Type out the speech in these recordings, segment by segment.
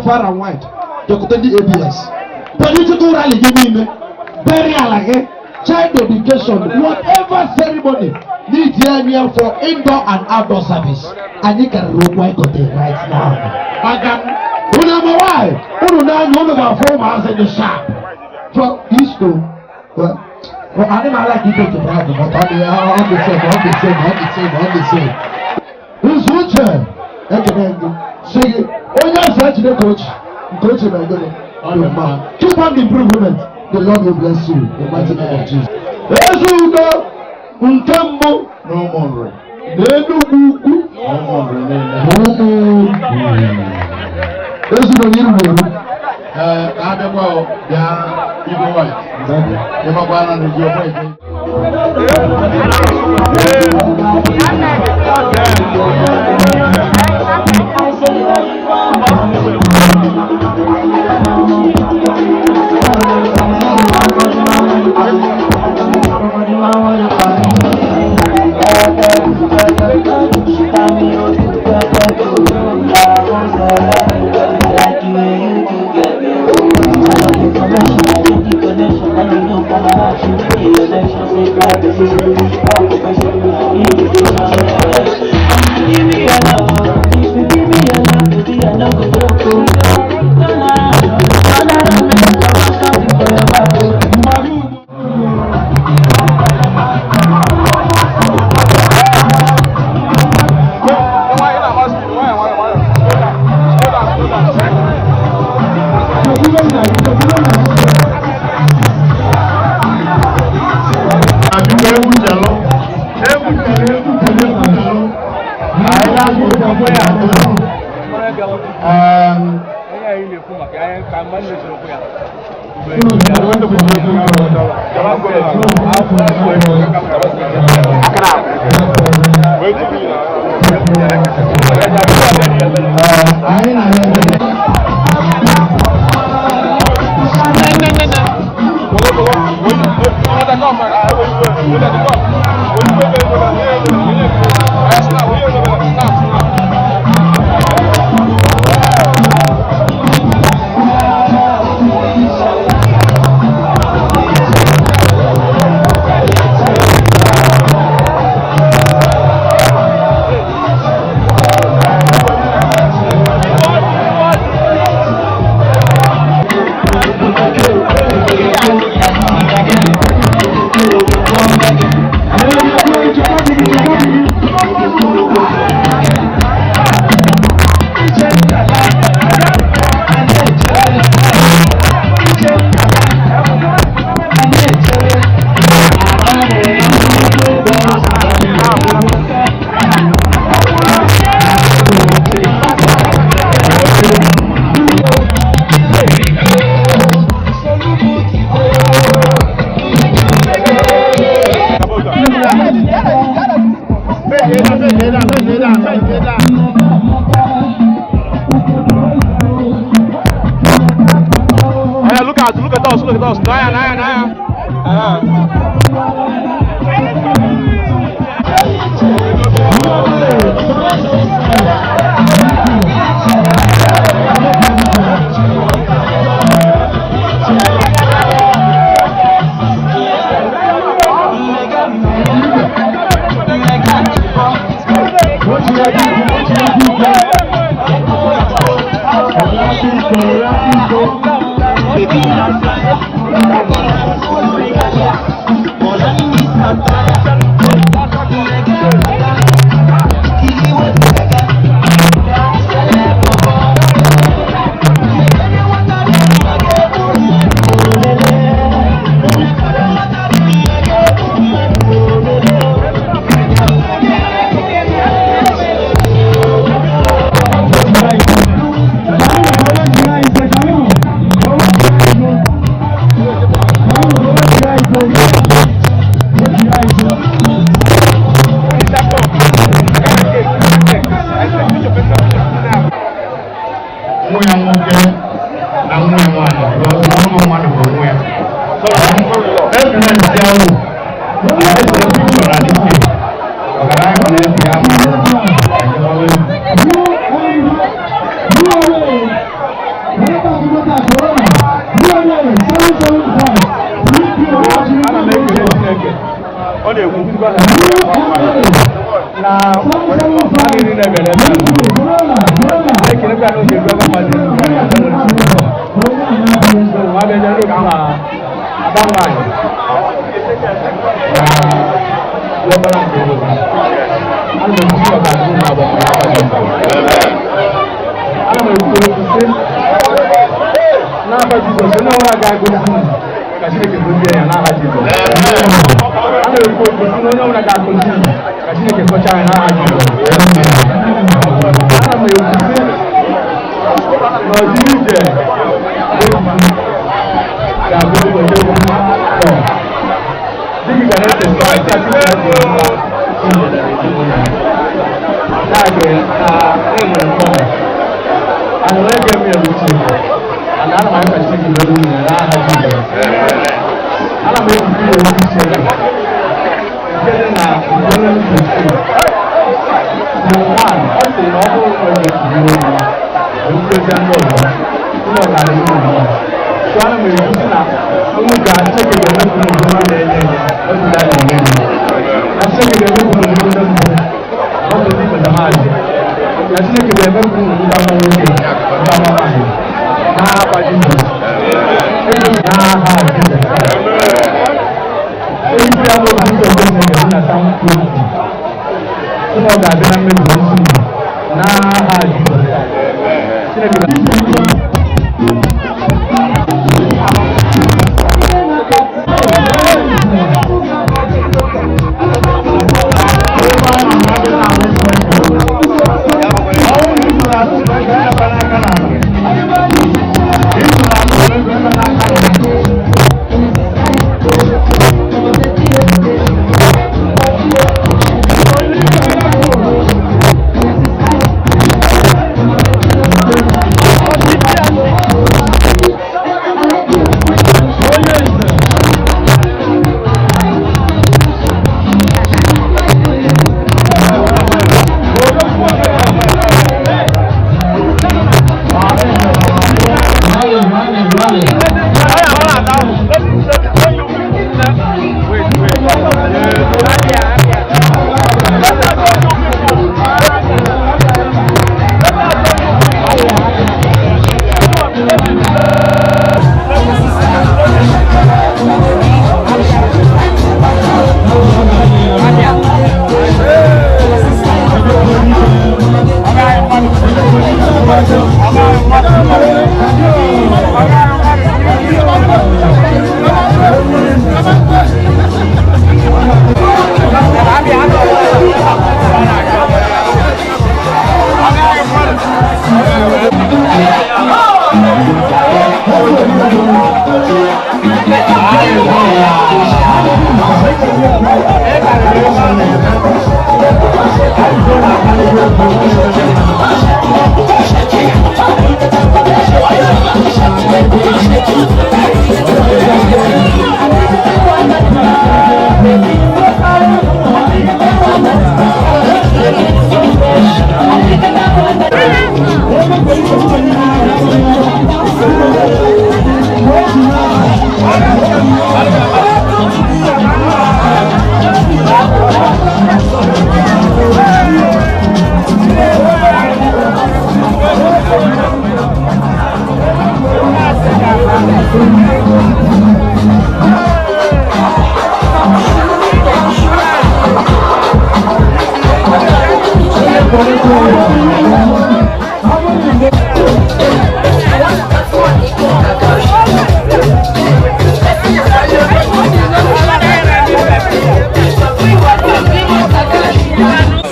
Far and wide. Bịakwute ndị ABS. Political rally gị niile, burial gị, child dedication, whatever ceremony need anya for indoor and outdoor service. Anyị karịrị okwu anyị gotere right now. Maka unu ama why? Unu n'anya unu ga-afụ ụmụazị dị sharp. From east to well, I didn't like it to brag, but all the same, all the same, all the same, all the same. Nzu uche, ekene gị, sị gị, onye eze ejide coach, nke ochie na gịnị? Keep on the improvement. The Lord will bless you in the mighty name of Jesus. Eze udo nke mbụ N'ụmụ nri. n'Enugwu Ukwu N'ụmụ nri niile. na ụmụ eze udo n'iru eru. Ee, ka a bịakwa o, bịa Igwe White. Ịmakwa na ndị ọgbọ eke. Abịa egwu chelụ. Egwu chelụ, egwu chelụ, egwu chelụ. Anyị na-agụ ụkwụ ya. Anyị na-arịọ Hey, look at us, look at us. Naya, naya, naya. Nwa ya nwoke na nwa ya nwaanyị, because ụmụ mmadụ bụ nwa ya. President ahụ, ese picture na this thing. Ọkara anyị nọ na-esi ya ma ọ bụ. Ọ na-ekwu na mmiri na-emere ebe ekelekwa n'oge ebe mmadụ so nwa bịa n'oge ma ada nwaanyị na lọbara nke ego ana m ekwu ọka ndị na agba ana m ekwu okwu sị n'afa Jizọs onye ọbụla ga-agụ ka Chineke gozie ya n'aha Jizọs. Ana m ekwu okwu sị na onye ọbụla ga-akụzi ka Chineke kọchaa ya n'aha Jizọs. Ana m ekwu sị na ọdịrị ije ga-abụ ụbọchị egwu dịka ga na-echeta na enwere mgbanwe ana onye ga-eme ya bụ Chineke ana ana m ayọ ka Chineke mere nwunye ya n'aha Jizọs. Ana m ekwu ya okwu Chineke nke dị na Deuteronomy 15 ọ sị na ọ bụrụ na onye ekiri okwu ekwuezi ndị ọzọ ụlọ ga-adị n'ụlọ so ana m ekwu sị na unu ga Chineke ga-emepụ n'ụlọ ndị na-enye enye ebe a na-enye enye na Chineke ga-emepụ n'ụlọ ndị mbụ ọ bụ ndị mbadamaazị na Chineke ga-emepụ n'ụlọ ndị ama nwoke ndị ama nwaanyị n'aha Jizọs n'aha Jizọs. Onye ya bụ okwu nke Chineke dị na Psalm 20 ụlọ ga-abịa na mmezu isi n'aha Jizọs. Chineke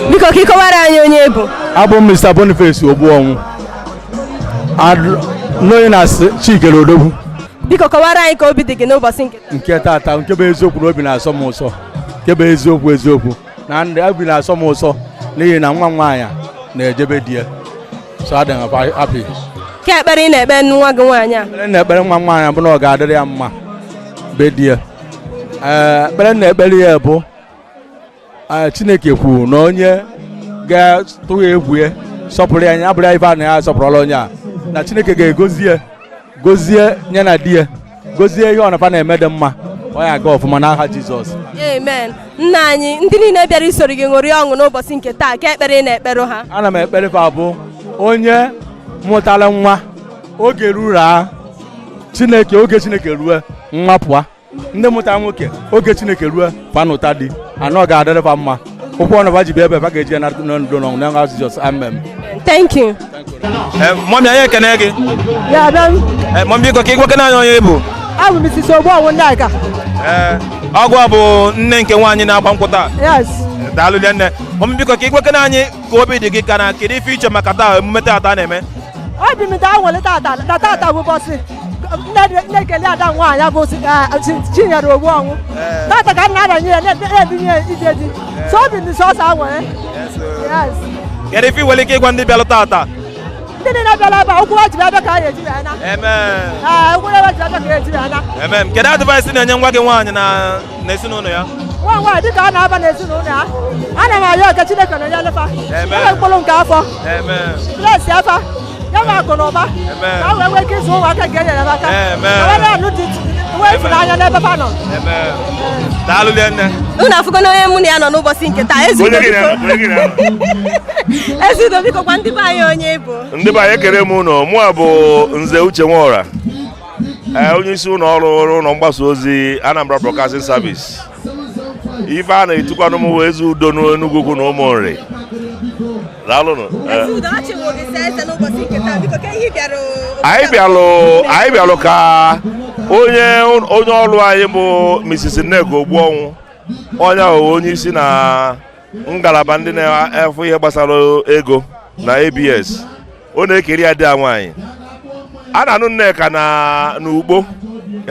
Biko ka ịkọwara anyị onye bụ. Abụ m Mr. Boniface Ogbuonwu n'onye na Chikere Odogwu. Biko kọwara anyị ka obi dị gị n'ụbọchị nke taa. Nke tata nke bụ eziokwu na obi na-asọ m ụsọ, nke bụ eziokwu eziokwu na ndị obi na-asọ m ụsọ n'ihi na nwa m nwaanyị na-ejebe di ya, so adị m happy. Ke ekpere ị na-ekpe nwa gị nwaanyị a? Ekpere na-ekpere nwa m nwaanyị bụ na ọ ga-adịrị ya mma be di ya. Ekpere na-ekpere ya bụ Chineke kwuru na onye ga-atụ ya egwu ya sọpụrụ ya anya abụrụ ya ife a na ya asọpụrụla onye a, na Chineke ga-egozie gozie nye na di ya, gozie ihe ọnafa na-eme dị mma, Ọ ya aga ọfụma n'aha Jizọs. Amen. Nna anyị, ndị niile bịara isoro gị ṅụrị ọṅụ n'ụbọchị nke taa, ka ekpere ị na-ekperụ ha? Ana m ekpere fa bụ onye mụtara nwa oge ruru a Chineke, oge Chineke rue nwa pụa. Ndị mụtara nwoke oge Chineke rue fanụta di anọ ga-adịrị fa mma. Ụkwụ ọnụ fa ji bịa ebe fa ga-eji ya na ndụ n'ọṅụ n'aha Jizọs. Amen. Thank you. Mummy, anyị ekene gị. Ya bịa m. Mummy, biko ka ị gwakene anyị onye ị bụ. Abụ Mrs. Ogbuọnwụ Nneka. Ee, ọgụ a bụ nne nke nwaanyị na-agba nkwụ taa. Yes. Daalụ nne. Mummy, biko ka ị gwakene anyị ka obi dị gị ka na kedu ife iche maka taa emume taata na-eme. Obi m dị aṅụrị taata na taata bụ ụbọchị nne ekele ada nwaanyị bụ Chinyere Ogbuọnwụ. Taata ka nna aranye ya na-ebinye ya ije di. So obi m dị sọsọ aṅụrị. Yes. Kedu ife i nwere ike ịgwa ndị bịalụ taata? Ndị niile bịara ebe a, ụkwụ ha ji bịa ka ha ga-eji bịa na. Amen. Ee, ụkwụ ha ji bịa ka ha ga-eji bịa na. Amen. Kedu advice na-enye nwa gị nwaanyị na ezinụlọ ya? Nwa nwaanyị dịka a na-aba n'ezinụlọ ya, ana m arịọ ka Chineke na-enye lefa. Amen. Enwe mkpụrụ nke afọ. Amen. Bless ya afa. Ya ma akụ na ụba. Amen. Ka wee nwee ike ịzụ ụmụaka nke e nyere aka. Amen. Ka wee na-anụ dị nwee ịfụnanya n'ebe fa nọ. Amen. Daalụ nne. Unu afụgo na onye mụ na ya nọ n'ụbọchị nke taa. Ezudo biko. Ezudo biko gwa ndị be anyị onye bụ. Ndị be anyị ekele m unu. Mụ a bụ Nze Uche Nwaora, onye isi ụlọ ọrụ ụlọ mgbasa ozi Anambra Broadcasting Service. Ife a na-etukwanụ m wee eze udo n'Enugwu Ukwu na Ụmụnri. Daalụnụ. Ezudo, achịwo gị sị eze n'ụbọchị nke taa. Biko ka ihe bịara. Anyị bịalụ ka onye ọrụ anyị bụ Mrs. Nneka Ogbuọnwụ, onye ahụ onye isi na ngalaba ndị na-efu ihe gbasara ego na ABS. Ọ na-ekeri ya di ya nwaanyị. A na-anụ Nneka na n'ugbo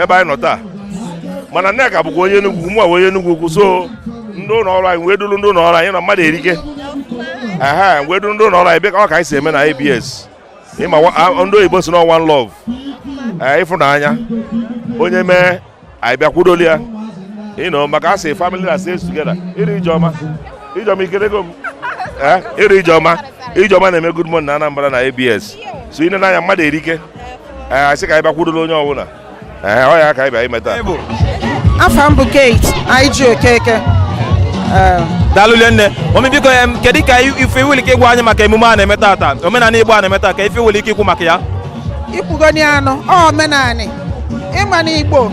ebe anyị nọ taa, mana Nneka bụkwa onye Enugwu, mụ onye Enugwu Ukwu, so ndị ụlọ ọrụ anyị wee duru ndị ụlọ ọrụ anyị na mmadụ erike. Ehe, wee duru ndị ụlọ ọrụ anyị bịa ka ọ ka anyị si eme na ABS. Ịma ndị oyibo si na one love, ịfụnanya, onye mee anyị bịa kwudoli ya. Ịnọ maka asị family that stays together. Iri ijeọma, ijeọma ikerego m. Iri ijeọma, ijeọma na-eme good morning na Anambra na ABS. So ị na-anya mmadụ erike. Asị ka anyị bịa kwudolo onye ọbụla. Ọ ya ka anyị bịa ime taa. Afa m bụ Kate IG Okeke. Daalụ nne. Mummy, biko kedu ka ife nwere ike ịgwa anyị maka emume a na-eme taata, omenala Igbo a na-eme taa, ka ife nwere ike ikwu maka ya? Ikwugoni anụ ọ omenanị ịma na Igbo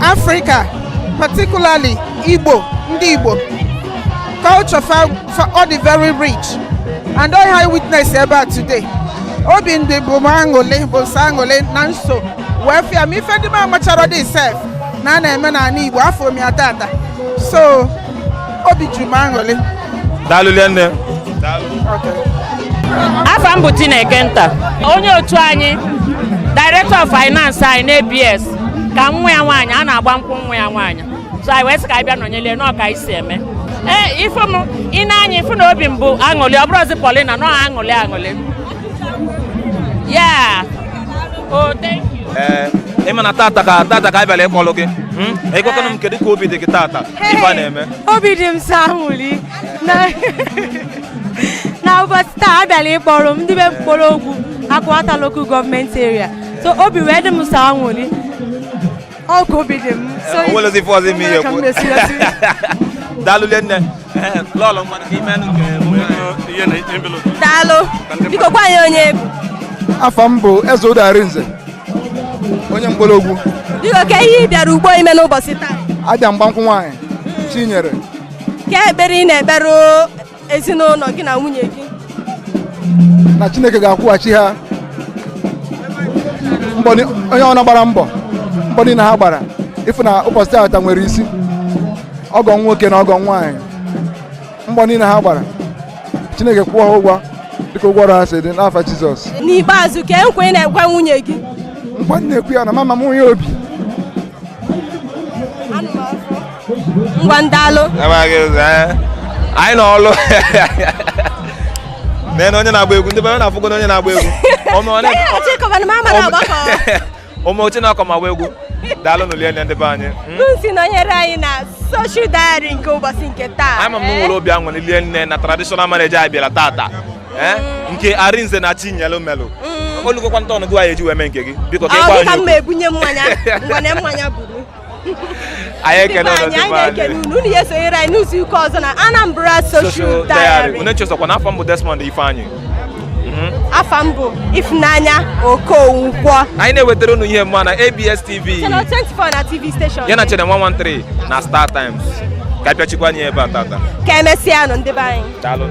Africa, particularly Igbo, ndị Igbo culture fa ọ dị very rich and all I witness ebe a today. Obi ndị bụ m aṅụlị bụ sọ aṅụlị na nso wee fịa m ife ndị m amachara dị sef na a na-eme n'ala Igbo afọ m ya tata, so obi ju m aṅụlị. Daalụ nne. Afa m bụ Chineke nta, onye otu anyị, Director of Finance anyị na ABS, ka nwa ya nwaanyị a na-agba nkwụ nwa ya nwaanyị, so anyị wee sị ka anyị bịa nọnyere nọọ ka anyị si eme. Ee, ifu m ị na-anya ifu na obi m bụ aṅụlị, ọ bụrụzi Paulina nọ aṅụlị aṅụlị. Yeah. Oh, thank you. Ịma na tata ka anyị bịara ịkpọlụ gị. Ịgwakọnụ m kedu ka obi dị gị tata ife a na-eme? Obi dị m sọ aṅụrị na ụbọchị taa abịala ịkpọrọ m ndị be Mkpọrọgwụ Akwata Local Government Area. So obi wee dị m sọ aṅụrị. Ọ ka obi dị m. So O nwere ife ọzọ ime ihe kwu. Daalụ nne. Lọlọ mmadụ ka ime nke Daalụ. Biko gwa anyị onye bụ. Afa m bụ Eze Arinze, onye Mkpọrọgwụ. Biko ka ihe ị bịara ugbo ime n'ụbọchị taa? Abịa mgbankwụ nwaanyị Chinyere. Ka ekpere ị na-ekpere ezinụlọ gị na nwunye gị? Na Chineke ga-akwụghachi ha mbọ onye ọ na-agbara mbọ niile ha gbara ịfụ na ụbọchị taata nwere isi, ọgọ nwoke na ọgọ nwaanyị, mbọ niile ha gbara Chineke kwụọ ha ụgwọ dịka ụgwọ ọrụ ha si dị n'afa Jizọs. N'ikpeazụ, ka nkwa ị na-ekwe nwunye gị? Nkwa m na-ekwu ya na mama m nwunye obi. Ngwa ndalụ. Anyị nọ ọlụ. Nee na onye na-agba egwu, ndị be anyị na-afụgo na onye na-agba egwu. Ome oche na-akọ ma agba egwu. Daalụ nụ ndị be anyị. Nsi nọnyere anyị na Social Diary nke ụbọchị nke taa. Ama m nwere obi aṅụrị lie nne na traditional marriage anyị bịara tata. Nke Arinze na Chinyelu melụ. Olugokwa ntọnụ gị anyị eji wee mee nke gị. Biko ka ịgwa anyị. Ọ ka m ebunye mmanya, ngwane mmanya buru. Anyị ekene Ndị unu, be anyị, ndị be anyị na-ekene anyị. unu. Unu ya esonyere anyị n'izu ụka ọzọ na Anambra Social Diary. Unu echezọkwa na afọ mbụ Desmond Ifeanyị. Afa m bụ Ifunanya Okonkwo. Anyị na-ewetara unu ihe mma na ABS TV. Channel 24 na TV station. Ya na Channel 113 na Star Times. Ka apịachikwa anyị ebe a tata. Ka emesịa nụ, ndị be anyị. Daalụ.